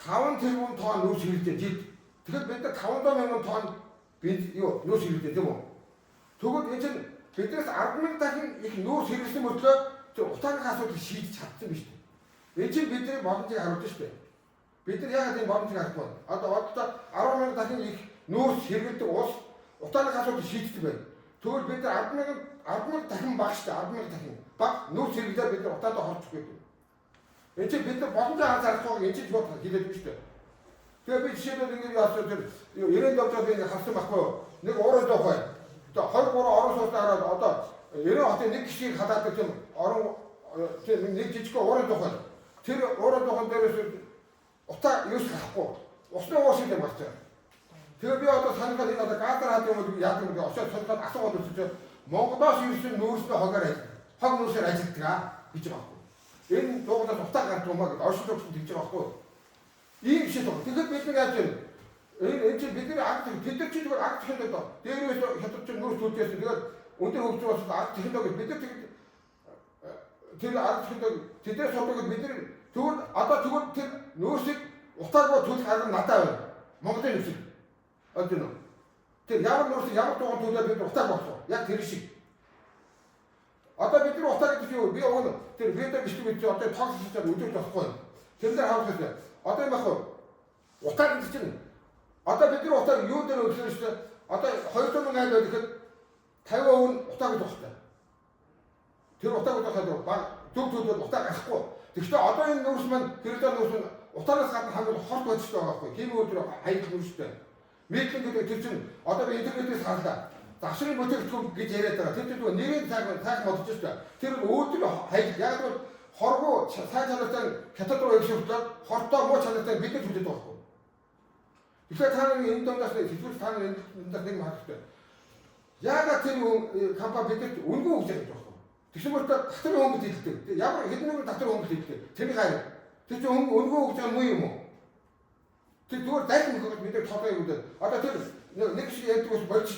5 тэрбум тонн нүүрс хэрэглэдэг жид. Тэгэхээр бид нар 500 мянган тонн бенз юу нүүрс хэрэглэдэг тийм үү? Тэгвэл энэ чинь биднээс 10,000 дахин их нүүрс хэрэглэсэн мөртлөө тэр утааны асуудлыг шийдэж чадсан биз дээ. Энэ чинь бидний боломжийг харуулж шүү дээ. Бид нар яагаад энэ боломжийг харахгүй байна? Одоо 10,000 дахин их нүүрс хэрэглэдэг улс утааны асуудлыг шийддэг байна. Тэгвэл бид нар 10,000 дахин баг шүү дээ. 10,000 дахин баг нүүрс хэрэглээд бид нар утаандаа хорчих гэдэг. Энэ чинь бид нар боломжоо харж харахгүй энэ чинь шууд хэлээд байна шүү дээ. Тэгээ би жишээлбэл ингэ яасан тэр 90 явж би харсан байхгүй юу? Нэг уурын дуух байна. Одоо 23 орон сууцны хараад одоо 90 хотын нэг гишгийг халаадаг тийм орон тийм нэг жижиг уурын дуух байна. Тэр уурын дуухан дээрээс утаа юус гарахгүй. Усны уур шиг юм гарч байгаа. Тэгээ би одоо санахад энэ одоо газар хаад юм уу яадаг юм бэ? Очоод санахад асуугаад үзсэн чинь Монголоос ирсэн нүүрсний хогоор хог нүүрсээр ажилладаг аа гэж байгаа байхгүй. Энэ дууганаас утаа гардаг юм аа гэж оршин төгсөн тэгж байгаа байхгүй. Ийм шиг байгаа. Тэгэхээр бид нар яаж вэ? Энэ чинь бид нар арга тэд нар чинь зүгээр арга технологи доо. Дээрээс хятад чинь нүүрс төлжсэн. Тэгээд өндөр хөгжил болсон арга технологи бид нар тэр арга технологи тэднээс сурдаг бид нар тэгвэл одоо тэгвэл тэр нүүрсийг утаагүй төлөх арга надад байна. Монголын нүүрсийг. Одоо нөө. Тэр ямар нүүрсийг ямар дугаар төлөөд бид утааг болсон. Яг тэр шиг. Одоо бид нар утаа гэдэг чинь юу? Би уг нь тэр видео бичлэг үзсэн одоо тогсолцоод өдөрт болохгүй. Тэр дээр харуулах хэрэгтэй. Одоо юм байх уу? Утаа гэдэг чинь одоо бид нар утааг юу дээр өглөө шүү дээ. Одоо 200 мянган айл байхад 50% нь утаа гэж багтай. Тэр утааг утаахад баг зөв төлөөд утаа гарахгүй. Тэгэхдээ одоо энэ нүүрс маань хэрэглээ нүүрс нь утаанаас гадна хамгийн хорт бодистой байгаа байхгүй. Хими өдөр хаягдл нүүрстэй. Мэдлэг гэдэг тэр чинь одоо би интернетээс харлаа. Завшрын бүтээгдэхүүн гэж яриад байгаа. Тэр чинь нэрийн сайхан бодож шүү дээ. Тэр өөдрөө хаягдл. Яг л хоргоо сайн чанартай хятад руу экспортлоод хортой муу чанартай бид нар төлөд байгаа байхгүй. Тэгэхээр та нарын энэ дундаас сэтгүүл та нарын энэ дундаас нэг юм харах хэрэгтэй. Яагаад тэр компани бидэнд үнэгүй өгч байгаа юм бэ? Тэгсэн мөртөө татварын хөнгөлт хийлдэг. Ямар хэдэн нэгэн татварын хөнгөлт хийлдэг. Тэрний хайр. Тэр чинь үнэгүй өгч байгаа муу юм уу? Тэр зүгээр дайсан нөхөд бид нар толгой өгдөг. Одоо тэр нэг шиг ярьдаг ус болж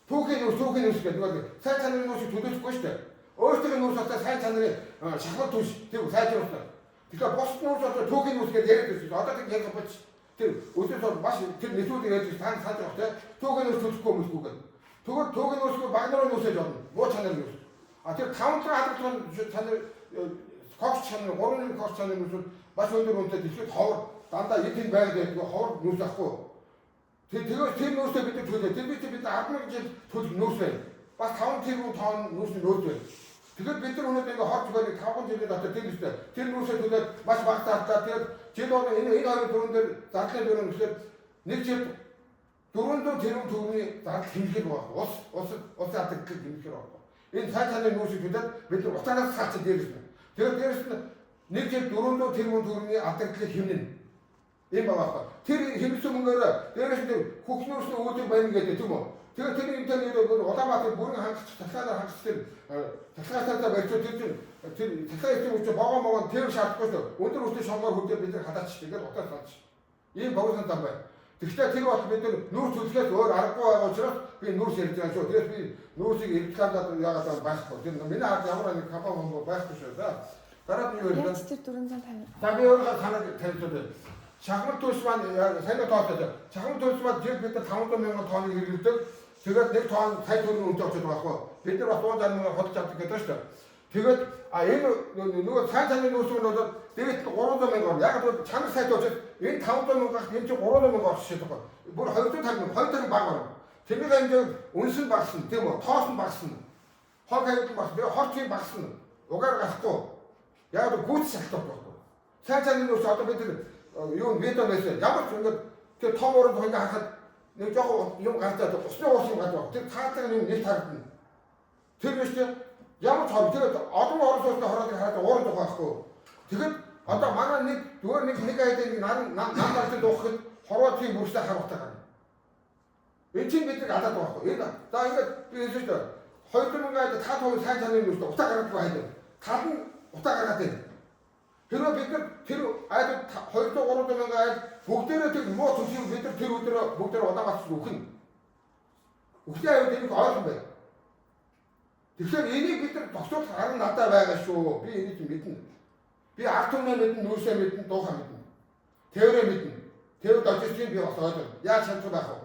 түүхийн нүүрс гэдэг нөгөө сайн чанарын нүүрсийг төлөөхгүй шүү дээ. Өөртөө нүүрс одоо сайн чанарын шахмат түш тэр сайжруулсан. Тэгэхээр бус нүүрс одоо түүхийн нүүрс гэж яриад байсан. Одоо тэр яг болж тэр өдөрт маш тэр нэвтрүүлэг ярьж та санаж байгаа тийм түүхийн нүүрс төлөхгүй мөсгүй гэдэг. Тэгвэл түүхийн нүүрсгүй баг нарын нүүрсэж болно. Муу чанарын нүүрс. А тэр 5 дахь алдартай чанар кокс чанар 3-ны кокс чанарын нүүрс маш өндөр үнэтэй дэлхийд ховор дандаа эд хэн байгаад байдаг ховор нүүрс ахгүй. Тэгэхээр тэр нүүрсээ бид нар төлөө. Тэр бид 10,000 жил төлөх нүүрс байна. Бас 5 тэрбум тонн нүүрсний нөөц байна. Тэгэхээр бид нар өнөөдөр ингээ хорч өгөөд 5 жилийн дотор тэр нүүрсээ тэр нүүрсээ төлөөд маш бага зарлаа. Тэгээд жил болгон энэ 2 4 дээр зардлын дөрөв гэхээр нэг жил 400 тэрбум төгрөгийн зардал хэмнэхээр байгаа. Улс алдагдлыг хэмнэхээр байгаа. Энэ сайн чанарын нүүрсийг төлөөд бид нар утаараас салч дээрээс нь. Тэгээд дээрээс нь нэг жил 400 тэрбум төгрөгийн алдагдлыг хэмнэнэ. Ийм байгаа байхгүй. Тэр хэмнэсэн мөнгөөр дээрээс нь хөх нүүрсний үүдийг барина гэдэг тийм үү? Тэгээд тэр юмтай нэр Улаанбаатар бүрэн хангах цахилгаанаар хангах тэр цахилгаантай барьж тэр чинь тэр цахилгаан эцэг үчи богоо могоо тэр шаардахгүй шүү. Өндөр үсний шонгоор хүрдээ бид нар хадаач. Тэгээд утаа салж. Ийм богино зам байна. Тэгэхдээ тэр бол бид нар нүүрс төлөхөөс өөр аргагүй байгаа учраас би нүүрс ярьж байгаа шүү. Тэгээд би нүүрсийг рекламдаад яагаад байхгүй. Тэр миний ард ямар нэг компани хүмүүс байхгүй шүү. За дараа нь юу ярьж байна? Тэр 450. За би өөрийнхөө санааг танилцуулъя. Шахмат төлс маань сайн тооцоо. Шахмат төлс маань жил бид нар 500 мянган тонныг хэрэглэдэг. Тэгээд нэг тонн сая төгрөгийн үнэтэй очоод байгаа байхгүй. Бид нар бас 160 мянган худалдаж авдаг гэдэг шүү дээ. Тэгээд энэ нөгөө сайн чанарын нүүрс нь бол дээд нь 300 мянган. Яг бол чанар сайтай учраас энэ 500 мянган энэ чинь 300 мянган орчих шээ байхгүй. Бүр 250 мянга, 2 дахин бага байна. Тэрний хэмжээнд үнс нь багасна, тийм үү? Тоос нь багасна. Хог хавьд нь багасна. Тэгээ хор тийм багасна. Угаар гарахгүй. Яг л гүйц шалтгаан байхгүй. Сайн чанарын нөөц одоо бид нар юу видео байсан. Ямар ч ингээд тэр том уран ингээ харахад нэг жоохон юм гарч байгаа. Усны уус юм гарч байгаа. Тэр таацаг юм нэг тарагдана. Тэр биш үү? Ямар ч хор тэгээд олон орон сууцны хороодыг хараад ууран тухай байхгүй. Тэгэхэд одоо манай нэг зүгээр нэг нэг айдын нэг нам нам нам дуухад хорвоо тийм бүрсээ харахтай гарна. Энэ чинь бид нар алаад байгаа байхгүй. Энэ за ингээд би хэлсэн шүү дээ. 2000 айд та тоо сайн чанарын нөөц утаа гаргадаг айд. Тал нь утаа гаргаад байна. Хэрвээ бид нар тэр айд 200 300 мянган айд бүгдээрээ тэр муу төсөв бид нар тэр өдрөө бүгдээрээ Улаанбаатар үхэн. Үхлийн аюул энийг ойлгон байна. Тэгэхээр энийг бид нар зогсоох арга надад байгаа шүү. Би энийг мэднэ. Би ард түмнээ мэднэ, нүүрсээ мэднэ, дуухаа мэднэ. Тээврээ мэднэ. Тээвэр дожижтыг би бас ойлгоно. Яаж чадах байх вэ?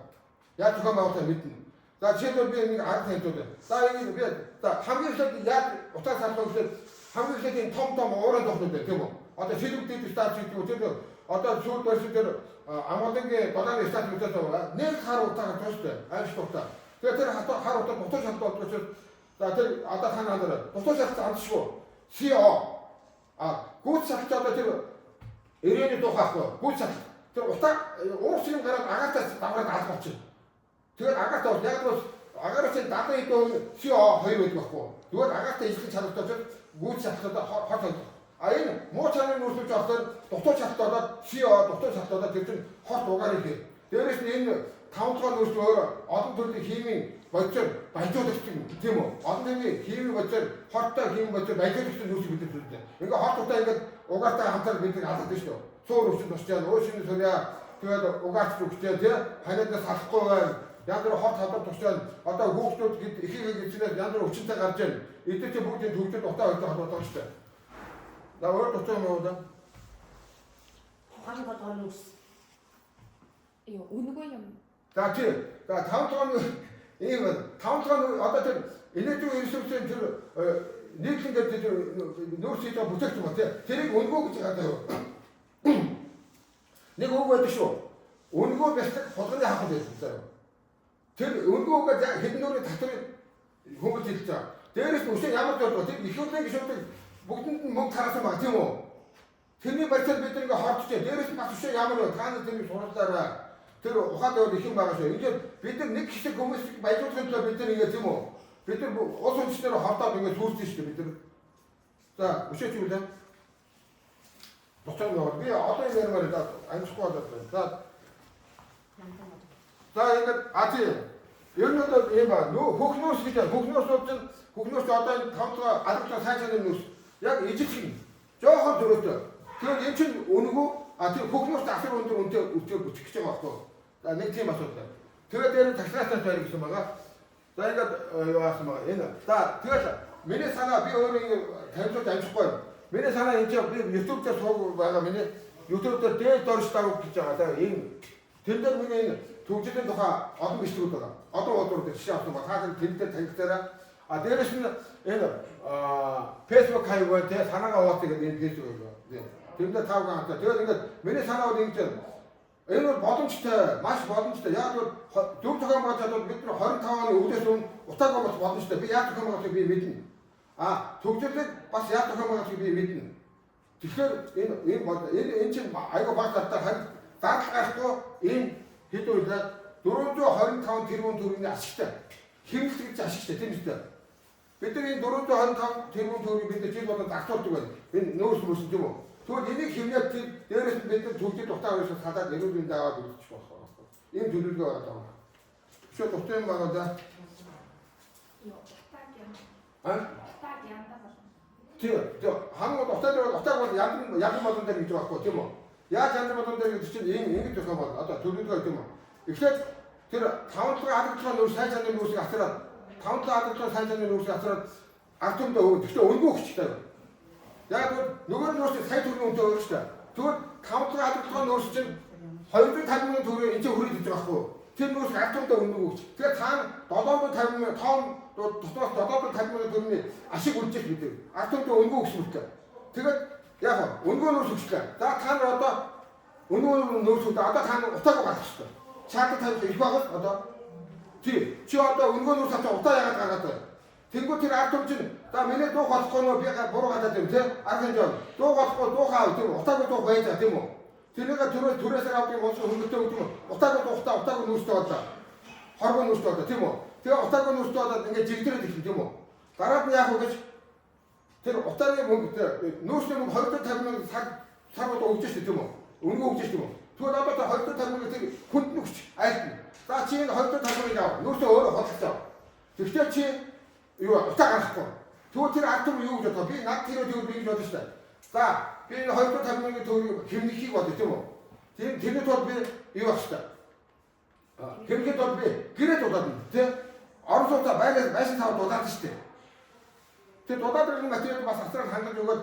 Яаж зохион байгуулахыг мэднэ. За жишээлбэл би нэг арга танилцуулъя. За энийг би за хамгийн эхлээд яаж утаа салах вэ гэхээр хамгийн эхлээд энэ том том уурын тухнууд байна, тийм үү? Одоо шилэг дээд станц гэдэг үү, тэр одоо сүүлд байсан тэр Амгалангийн долоон станц гэдэг байгаа. Нэг хар утаа гарч шүү дээ. Аимшигт утаа. Тэгээ тэр хар утаа дутуу шалт болдог учраас за тэр одоо та нараа дутуу шалт амжшгүй. CO а гүйц шалт одоо тэр ирээний дуу хаахгүй. Гүйц шалт. Тэр утаа уурч юм гараад агаартай давраад алга болчихно. Тэгээд агаартай бол яг бол агаараас чинь 70 хэдэн CO2 байдаг байхгүй. Зүгээр агаартай ижлэх чанартай учраас гүйц шалттай хор холбох. А энэ муу чанарын нөөцлөж болохоор дутуу шалт болоод CO дутуу шалт болоод тэр чинь хорт угаар ихэ. Дээрээс нь энэ 5 дахь нөөц өөр олон төрлийн химийн бодисоор баяжуулагчдаг тийм үү? Олон төрлийн химийн бодисоор хортой химийн бодисоор баяжуулагчдаг нөөц бид нар үздэг. Ингээ хорт утаа ингээд угаартай хамтаар бид нар алгадаг шүү дээ. Цуур өвчин тусчаа, өөшин сурья, тэгээд угаарч өгчээ тий. Ханиадаас салахгүй байна. Янз бүрийн хорт хадвар тусчаа. Одоо хүүхдүүд гэд ихийг эзэнээс янз бүрийн өвчнөд гарч байна. Эдгээр чинь бүгдийн төгжил утаа хоёртой холбоотой шүү дээ. За өөр дутуу юм уу да? Ухааны толгойн нүс. Юу үнэгүй юм. За тий. За 5 дахь нь ийм байна. 5 дахь нь одоо тэр энергийн ресурсын тэр нийтлэн гэдэг тэр нөөц хийж байгаа бүтээгдэхүүн ба тий. Тэрийг үнэгүй гэж гадаа юу. Нэг үг байдаг шүү. Үнэгүй бяцлаг хулганы хахад байсан заа. Тэр үнэгүй үгээ хэдэн нүрийн татварыг хүмүүс хэлж байгаа. Дээрээс нь өшөө ямар зүйл вэ? Тэр их хурлын гишүүдийг бүгдэнд нь мөнгө тараасан баг тийм үү? Тэрний барьцаанд бид ингээ хордож байна. Дээрээс нь бас өшөө ямар вэ? Та нар тэрийг суралцаарай. Тэр ухаад байвал их юм байгаа шүү. Ингээд бид нар нэг хэсэг хүмүүсийг баяжуулахын төлөө бид нар ингээ тийм үү? Бид нар улс үндэстнээр хордоод ингээ сүрсэн шүү дээ бид нар. За өшөө чи юу лээ? Буцаа нөгөө би одоо юм ярмаар да амжихгүй болоод байна. За за ингээд а тий. Ер нь бол ийм ба нөө хөхнөөс гэж хөхнөөс бол чинь хөхнөөс одоо энэ 5 дахь алга сайн чанарын нөөс яг ижил жоохон зөрөөтэй. Тэгэхээр энэ чинь үнэгүй а тэр хөхнөөс асар өндөр үнэтэй өвчөө бүчих гэж байгаа байхгүй. За нэг тийм асуудал. Тэгээд дээр нь таксаатаас байр гэсэн байгаа. За ингээд юу аасан байгаа. Энэ за тэгэл миний санаа би өөрөө ингэ танилцуулж амжихгүй. Миний санаа энэ чинь би YouTube дээр сууг байгаа миний YouTube дээр дээд дорж дагуу гэж байгаа. За ийм тэр дээр миний энэ төгжлийн тухай олон бичлэгүүд байгаа. Одоо бодвол жишээ авсан ба та нар тэр дээр танилцаарай. А дээрэс нь энэ Facebook хаяг байна те санаагаа хуваалцъя гэдэг энэ Facebook байна. Тэр дээр тав ганцаа. Тэгээд ингээд миний санаа бол ингэж байна. Энэ бол боломжтой, маш боломжтой. Яг бол зөв зохион байгуулж чадвал бид нар 25 оны өвдөөс өмнө утаагүй бас боломжтой. Би яаж зохион байгуулахыг би мэднэ. А төгжлийг бас яаж зохион байгуулахыг би мэднэ. Тэгэхээр энэ энэ бол энэ энэ чинь айгүй баг зардаа харин зардал гарахгүй энэ хэд үйлээ 425 тэрбум төгрөгийн ашигтай. Хэмнэлт гэж ашигтай тийм үстэй. Бид нар энэ 425 тэрбум төгрөгийг бид нар жил болгон зарцуулдаг байна. Энэ нөөц мөс тийм үү? Тэгвэл энийг хэмнээд тэр дээрээс нь бид нар төгжил утаа хоёроо салаад эрүүл мэнд аваад үлдчих болох байна. Ийм төлөвлөгөө байгаа даа. Өшөө дутуу юм байгаа да. Юу утааг юм. А? Утааг янда болно. Тийм. Тийм. Хамгийн гол утаа дээр бол утааг бол янз янз болон дээр гэж байгаа байхгүй тийм үү? Яаж янз болон дээр гэдэг чинь ийм ингэж зохион болно. Одоо төлөвлөгөө тийм үү? Эхлээд тэр 5 дахь алгадлага нүүр сайн чанарын нүүрсийг асраад 5 дахь алгадлага сайн чанарын нүүрсийг асраад ард түмэндээ өгнө. Гэхдээ өнгөө өгчтэй. Яг бол нөгөө нүүрсийг сая төгрөгийн үнэтэй өгч та. Тэгвэл 5 дахь алгадлага нүүрс чинь 250 мянган төгрөг энэ чинь хүрээд иж байгаа байхгүй юу? Тэр нүүрсийг ард түмэндээ өнгөө өгч. Тэгэхээр цаана 750 мянган тоон дотроос 750 мянган төгрөгийн ашиг үлдчих бид. Ард түмэндээ өнгөө өгсөн мөртлөө. Тэгээд яг өнгөө нүүрс өгчлээ. За та нар одоо өнгөө нүүрс өгдөө. Одоо та нар утаагүй гарах хэрэгтэй. Чаатар тавих их байгаа л одоо. Тий. Чи одоо өнгөө нүүрс авчаа утаа яагаад гаргаад байна? Тэнгүү тэр ард түмэн чинь за миний дуух болохгүй нөө би буруу гадаад юм тий. Арга хэмжээ. Дуух болохгүй дуух аав тийм утаагүй дуух байж байгаа тийм үү? Тэрнийг төрөөс төрөөсөө авдаг юм уус хөнгөтэй өгдөг юм. Утаагүй дуухтаа утаагүй нүүрстэй боллоо. Хоргоо нүүрстэй боллоо тийм үү? Тэгээ утаагүй нүүрстэй болоод ингээд жигдрээд ирсэн тийм үү? Дараад нь яах вэ гэж тэр утааны мөнгө нүүрсний мөнгө 250 мянга сар сар удаа өгч шээ тийм үү? Өнгөө өгч шээ тийм үү? Тэгвэл одоо тэр 250 мянга тэр хүнд нүгч айлтна. За чи энэ 250 мянга ав. Нүүрсээ өөрөө худалдаж ав. Тэгвэл чи юу утаа гаргахгүй. Тэгвэл тэр ард түмэн юу гэж бодох вэ? Би над тэр үйл би гэж бодсон шүү дээ. За би энэ 250 мянган төгрөгийг хэмнэхийг бодё тийм үү? Тийм тэрний тулд би юу авах хэрэгтэй? Хэмнэхийн тулд би гэрээ дуудаад тий? Орон сууцаа байгаас байшин сав дуудаад шүү дээ. Тэр дуудаад ирсэн материал бас асраг хангаж өгөөд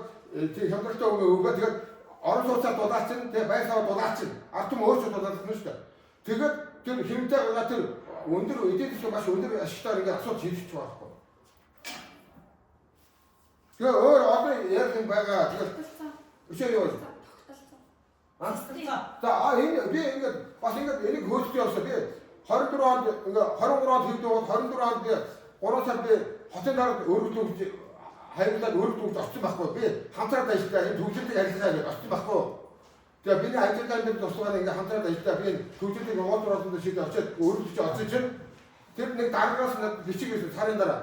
тий хямдралтай өгөө тэгээд орон сууцаа дуудаад чинь тий байр сав дуудаад чинь ард түмэн өөрсдөө дуудаад ирсэн шүү дээ. Тэгээд тэр хэмтэй байгаа тэр өндөр эдийн засгийн маш өндөр ашигтайгаар ингээд асуудал шийдэж байгаа байхгүй. Тэгээ өөр одоо ярих юм байгаа. Тэгээд өшөө юу вэ? За энэ би ингээд бас ингээд энийг хөөцөж явсан. Би 24 онд ингээд 23 онд хийдэг бол 24 онд би 3 сар би хотын дараад өргөдөө гэж хариулаад өргөдөө гэж очсон байхгүй. Би хамтраад ажиллаа. Энэ төвжирдэг ажиллаа гэж очсон байхгүй. Тэгээ миний ажил амьдрал тусгаар ингээд хамтраад ажиллаа. Би төвжирдэг уулзруулсан дээр шийдээ очиад өргөдөж очсон чинь тэр нэг дараагаас нэг бичиг ирсэн сарын дараа.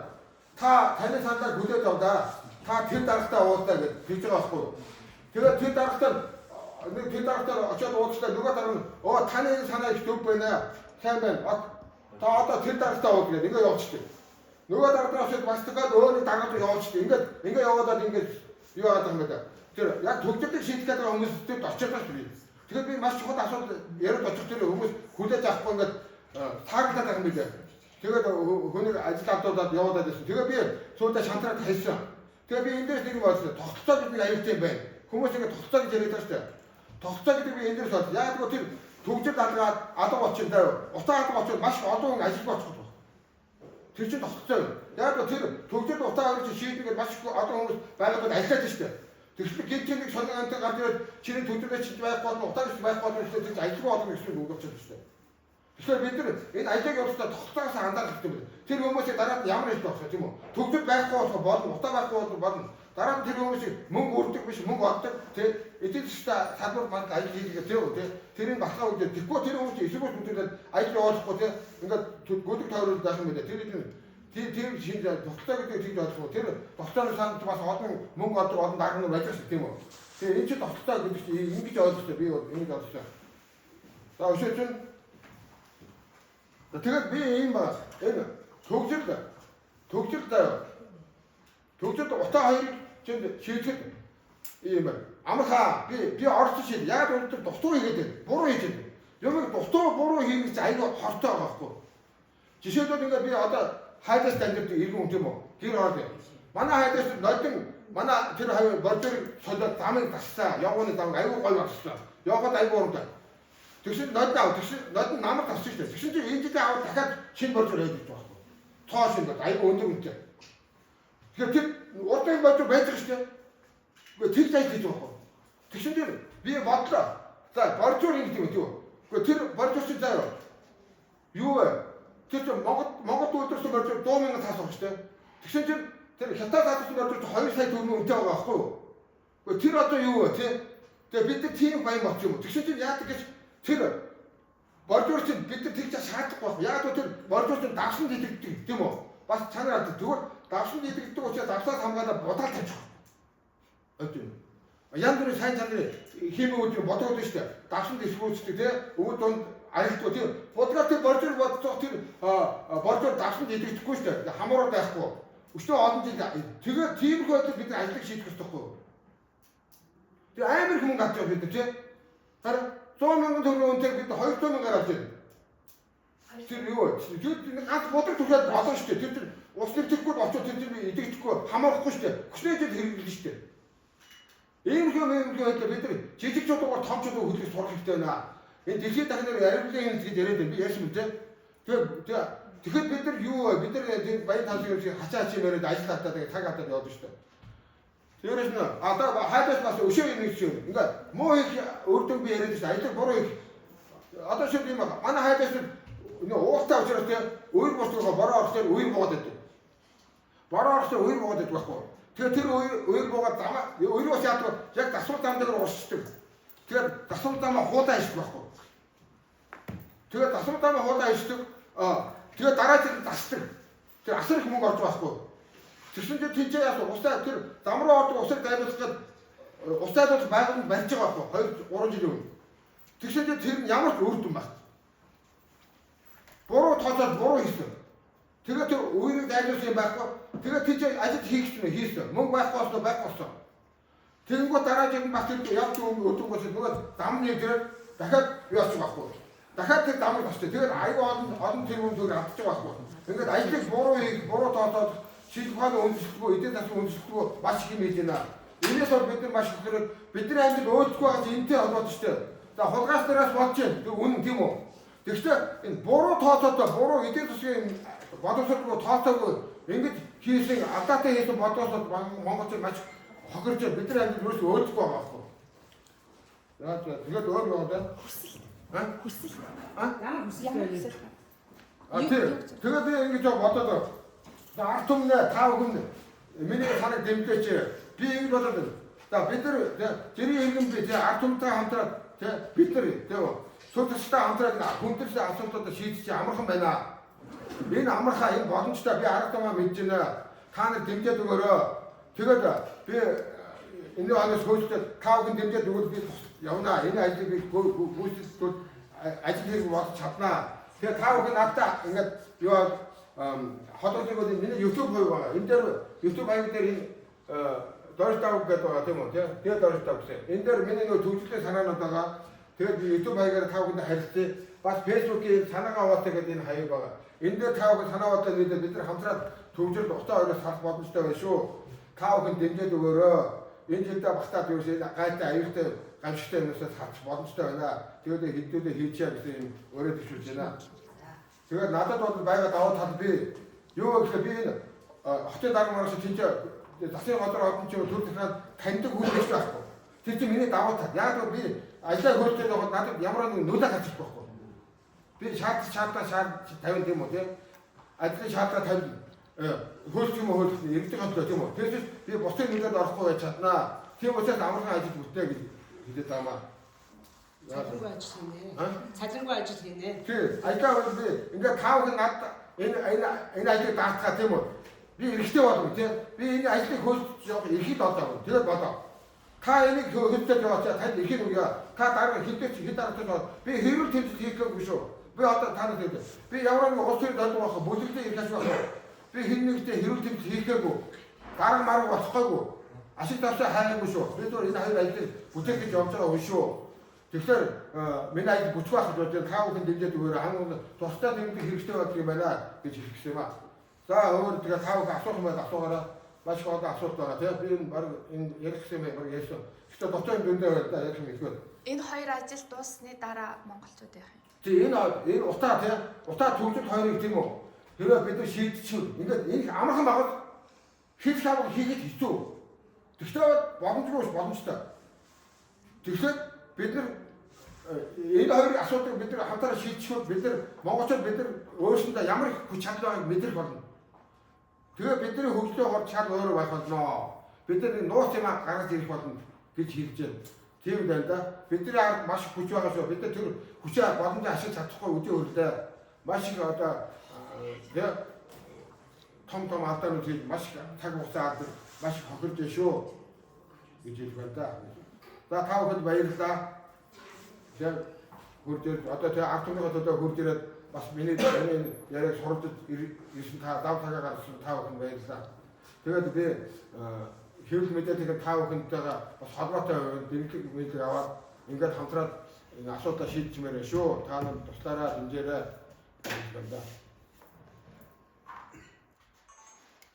Та таны саналаа хүлээж авлаа. Та тэр дарагтаа уулзаа гэж хэлж байгаа байхгүй. Тэгээд тэр дарагтаа нэг тэр дарагтаа очиод уулзлаа. Нөгөө дараа нь оо таны энэ санаа их зөв байна. Сайн байна. Та одоо тэр дарагтаа уулз гэдэг ингээд явуулчихдаг. Нөгөө дарагтаа очиод бас тэгээд өөр нэг дарагт явуулчихдаг. Ингээд ингээд явуулаад ингээд юу яагаад байгаа юм бэ? Тэр яг төгжрлийг шийдэх гэдэг хүмүүстэй очиод байна би. Тэгээд би маш чухал асуудал яриад очих тэр хүмүүс хүлээж авахгүй ингээд тааглаад байгаа юм билээ. Тэгээд хүнийг ажил алдуулаад явуулаад байсан. Тэгээд би сүүлдээ шантраад хайсан. Тэгээд би энэ дээрс нэг юм бодсон. Тогтолцоо гэдэг нэг аюултай юм байна. Хүмүүс ингээд тогтолцоо гэж яриад байгаа шүү дээ. Тогтолцоо гэдэг би энэ дээрс бодсон. Яг гэвэл тэр төгжил алгаад алга болчихно даа. Утаа алга болчихвол маш олон хүн ажилгүй очих байна. Тэр чинь тогтолцоо юм. Яг гэвэл тэр төгжил утаа хоёр чинь шийдэх маш их олон хүмүүс байгаад ажиллаад шүү дээ. Тэгэхээр гинт нэг сонин амтан гарч ирээд чиний төгжлөө чинь байхгүй болно, утаа чинь байхгүй болно гэсэн чинь ажилгүй болно гэсэн үг болчихсон шүү дээ. Тэгэхээр бид нар энэ ажлыг явуулахдаа тогтолцоогоос анзаарах хэрэгтэй байна. Тэр хүмүүсийг дараа нь ямар ажил болох юм уу? Төгжил байхгүй болох болно, утаа байхгүй болох болно. Дараа нь тэр хүмүүсийг мөнгө үрдэг биш, мөнгө олдог тий. Эдийн засгийн салбар манд ажил хийдэг тий үү тий. Тэрийг баталгаа өгдөг. Тэгэхгүй тэр хүмүүсийг эсэргүүц үзүүлээд ажил явуулахгүй тий. Ингээд гүдэг тойруулаад байх юм байна. Тэр тийм тийм шинж тогтолцоо гэдэг тэгж ойлгох уу? Тэр тогтолцооны санд бас олон мөнгө олдог олон дарга нар байж байгаа шүү тийм үү? Тэгээ энэ чинь тогтолцоо гэдэг чинь ингэж ойлгох хэрэгтэй. Би ингэж ойлгосон. За өшөө чинь тэгээд би ийм байна. Энэ төгжил төгжил заяа. Төгжил утаа хоёрыг чинь шийдэхэд ийм байна. Амархаа би орсон шийд. Яг өнөөдөр дутуу хийгээд байна. Буруу хийж байна. Юмыг дутуу буруу хийх гэж айгүй хортой байгаа байхгүй. Жишээлбэл ингээд би одоо хайдаас амьдардаг иргэн хүн юм уу? Гэр орол. Манай хайдаас нодон манай тэр хоёр бордорыг солиод замыг тассан. Явгооны замыг айгүй гоё бассан. Явгоод айгүй урдаа. Тэгсэн нодон ав. Тэгсэн нодон намар тассан шүү дээ. Тэгсэн чинь энэ жилийн аваад дахиад шинэ бордор байж байгаа байхгүй. Тоо шинэ бордор айгүй өндөр үнэтэй. Тэгэхээр тэр урдын бордор байж байгаа шүү дээ. Үгүй тэр зайд хийж байгаа байхгүй. Тэгсэн чинь би бодлоо. За бордор ингэж юм тийм үү? Үгүй тэр бордор чинь заа юу вэ? Тэр чинь Монгол үйлдвэрлэсэн бордор 100,000 цаас байгаа шүү дээ. Тэгсэн чинь тэр хятад цаасан бордор чинь 2 сая төгрөг үнэтэй байгаа байхгүй юу? Үгүй тэр одоо юу вэ тий? Тэгээ бид нар тийм баян болчих юм уу? Тэгсэн чинь яадаг гэж тэр бордор чинь бид нар тэгж шаардлагагүй байхгүй. Яг тэр бордор чинь давсан дидэгдэг тийм үү? Бас чанар авдаг. Зүгээр давсан дидэгдэг учраас давсаас хамгаалаад будаал тавьчих. Өд юм. Янз бүрийн сайн чанарын химийн үүдийг бодоод шүү дээ. Давсан дисгүүцдэг тий? Өвд дунд арилтгүй тий. Будгаар тэр бордор бодцоох тэр бордор давсан дидэгдэхгүй шүү дээ. Хамаараа байхгүй. Өчтөө олон жил тэгээд тиймэрхүү байдлаар бид нар ажлыг шийдэх ёстой байхгүй. Тэр амар их мөнгө авч байгаа бид нар тий. Харин 100 мянган төгрөг үнэтэй бид 200 мянгаар авч байна. Тэр юу вэ? Тэр нэг ганц бодог түрхээд олон шүү дээ. Тэр ус нэвтэхгүй очоод тэр идэгдэхгүй хамаарахгүй шүү дээ. Хүснээ жил хэрэглэнэ шүү дээ. Иймэрхүү мэмэрхүү байдлаар бид нар жижиг чудуугаар том чудуу хөдлөх сурах хэрэгтэй байна. Энэ дэлхийн дахнаар ариунлын хэмнэл гэж яриад байна. Би ярьсан юм тий. Тэгэхээр тэгэхэд бид нар юу вэ? Бид нар баян талын юм шиг хачаа хачаа яриад ажил татаад цаг автаад явдаг шүү дээ. Тэрээс нь одоо хайдаас бас өшөө юм гэж юм. Ингээд муу их өрдөг би яриад шүү. Ажил буруу их. Одоо шууд юм байна. Манай хайдаас энэ ууртай учраас те үер босдогоо бороо орохоор үер буугаад байдаг. Бороо орохоор үер буугаад байдаг байхгүй. Тэгэхээр тэр үер буугаад замаа үер бас яадаг яг засвар зам дээр уршдаг. Тэгэхээр засвар замаа хуудаа хийдэг байхгүй. Тэгээд засвар замаа хуудаа хийдэг. Тэгээд дараа жил засдаг. Тэр асар их мөнгө орж байгаа байхгүй. Тэгсэн чинь тийчээ яасан усаа тэр зам руу ордог усыг дайруулах гээд ус дайруулах байгууллаганд барьж байгаа байхгүй 2 3 жилийн өмнө. Тэгсэн чинь тэр нь ямар ч үр дүн байх. Буруу тооцоод буруу хийсэн. Тэгээд тэр үерийг дайруулсан юм байхгүй. Тэгээд тийчээ ажил хийх гэсэн хийсэн. Мөнгө байхгүй болсон байхгүй болсон. Тэгэнгүүт дараа жил бас тэр явж өдөнгөөс нөгөө зам нэг тэр дахиад юу болчих байхгүй. Дахиад тэр замыг бостой. Тэгээд аюу олон тэрбум төгрөг алдчих байхгүй. Ингээд ажлыг буруу хийх, буруу тооцоод шийдэх ухааны үндэслэлгүй, эдийн засгийн үндэслэлгүй маш их юм хийж байна. Энээс бол бид нар маш их хэрэг бидний амьдрал өөдгүй байгаа чинь энэтэй холбоотой шүү дээ. За хулгайч нараас болж байна. Тэр үнэн тийм үү? Тэгэхдээ энэ буруу тооцоод буруу эдийн засгийн боловсролгүй тооцоогүй ингэж хийсэн алдаатай хийсэн бодлоос монголчууд маш хохирч байна. Бидний амьдрал ерөөсөө өөдгүй байгаа байхгүй. За тэгээд өөр юу вэ? Хүсэл. А? Хүсэл. Ямар хүсэл Ямар вэ? хүсэл? А тий. Тэгээд би ингэж бодоод за ард түмнээ та бүхэн миний санааг дэмжээч. Би ингэж бодоод байна. За бид нар жирийн иргэн би тий ард түмтэй хамтраад тий бид нар тий сүр засагтай хамтраад хүндрэлтэй асуудлуудаа шийдэж амархан байна. Энэ амархаа энэ боломжтой би арга замаа мэдж байна. Та нар дэмжиж өгөөрэй. Тэгээд би энэ хойноос хөөцөлтөд та бүхэн дэмжиж өгвөл би явна. Энэ ажлыг би гүйцэтгэж ажил хийх болж чаднаа. Тэгэхээр та бүхэн надад ингээд юу холбоотой бол миний YouTube хаяг байгаа. Энэ дээр YouTube хаяг дээр энэ Дорж Дав гэдэг байгаа тийм үү? Тэгээ Дорж Дав гэсэн. Энэ дээр миний нөгөө төвчлөлийн санаанууд байгаа. Тэгээд би YouTube хаягаар та бүхэнд харилцъя. Бас Facebook-ийн санаагаа хуваалцъя гэдэг энэ хаяг байгаа. Энэ дээр та бүхэн санаа бодлоо нийлээд бид нар хамтраад төвжирд утаа хоёроос харах боломжтой байна шүү. Та бүхэн дэмжиж өгөөрэй. Энэ жилдээ багтаад юу шээ гайтай аюултай гамшигтай юмнаас харах боломжтой байна. Тэгээд хэдүүлээ хийчихье гэсэн юм өөрөө төвшүүлж байна. Тэгээд надад бол байгаа давуу тал би юу гэхээр би энэ хотын дарга маргааш тийч засгийн газар олон ч төр захираад таньдаг хүн гэж байхгүй. Тэр чинь миний давуу тал. Яг л би ажлаа хөөцөд явахад надад ямар нэгэн нөлөө гарч ирэх байхгүй. Би шаардлага тавина тийм үү тий? Ажлын шаардлага тавина. Хөөцөх юм уу хөөцөх иргэдийн хөдлөө тийм үү? Тэгэхээр би бусдын нөлөөд орохгүй байж чаднаа. Тийм учраас амархан ажил бүтнэ гэж хэлээд байгаа маа. Цалингүй ажил хийнэ. Цалингүй ажил хийнэ. Тий, ажлаа бол би ингээд та бүхэн надад энэ ажлыг даатгаа тийм үү? Би эргэтэй болов тий. Би энэ ажлыг хөөцөж явах эрхийг олоогүй. Тэгээд бодоо. Та энийг хөөцөж яваачаа танд эрхийг өгье. Та дараа хэдэж хэд дараатай би хэрүүл тэмцэл хийх гээгүй шүү. Би одоо та нарт хэлье. Би ямар нэгэн улс төрийн долгон байх, бүлэглэлийн эрх ашиг байх. Би хэн нэгтэй хэрүүл тэмцэл хийх гээгүй. Дарга марга болохгүйгүй. Ашиг тавшаа хайгаагүй шүү. Би зүгээр энэ хоёр ажлыг бүтээх гэж явж байгаа хүн шүү. Тэгэхээр миний ажил бүчих байх гэж бодож та бүхэн дэмжиж өгөөрэй. Хамгийн тусдаа дэмжих хэрэгтэй байдаг юм байна гэж хэлэх гэсэн юм аа. За өөр тэгээ та бүхэн асуух юм байл асуугаарай. Маш их олон асуулт байгаа тийм. Би энэ баг энэ ярих гэсэн юм баг ярьсан. Гэхдээ дотоо юм дүндээ байл да ярих юм их байна. Энэ хоёр ажил дууссаны дараа монголчууд яах юм? Тий энэ утаа тийм. Утаа төгжил хоёрыг тийм үү? Хэрвээ бид нар шийдчихвэл ингээд энэ их амархан багт хийх шаардлага хийхэд хэцүү. Тэгвэл боломжгүй ш боломжтой. Тэгэхээр бид нар энэ хоёрын асуудлыг бид нар хамтараа шийдчихвэл бид нар монголчууд бид нар өөрсөндөө ямар их хүч чадал байгааг мэдрэх болно. Тэгээ бидний хөгжлийн хурд шал өөр байх болно. Бид нар нууц юм гаргаж ирэх болно гэж хэлж байна. Тийм байна да. Бидний ард маш их хүч байгаа шүү. Бид нар тэр хүчээ боломжтой ашиглаж чадахгүй өдөө хөрлөө. Маш их одоо тэгээ том том алдаанууд хийж маш их цаг хугацаа алдаж маш их хохирж байна шүү гэж хэлэх байна да. За та бүхэнд баярлалаа. Тэгээ хурж ирээд одоо тэгээ ард түмнийхээ төлөө хурж ирээд бас миний яриаг сурвалжиж ирсэн та зав цагаа гаргасан та бүхэнд баярлалаа. Тэгээд би хэвлэл мэдээллийн та бүхэнтэйгээ бас холбоотой дэмжлэг мэдээлэл аваад ингээд хамтраад энэ асуудлаа шийдчихмээр шүү. Та нар туслаарай, дэмжээрэй гэж байна да.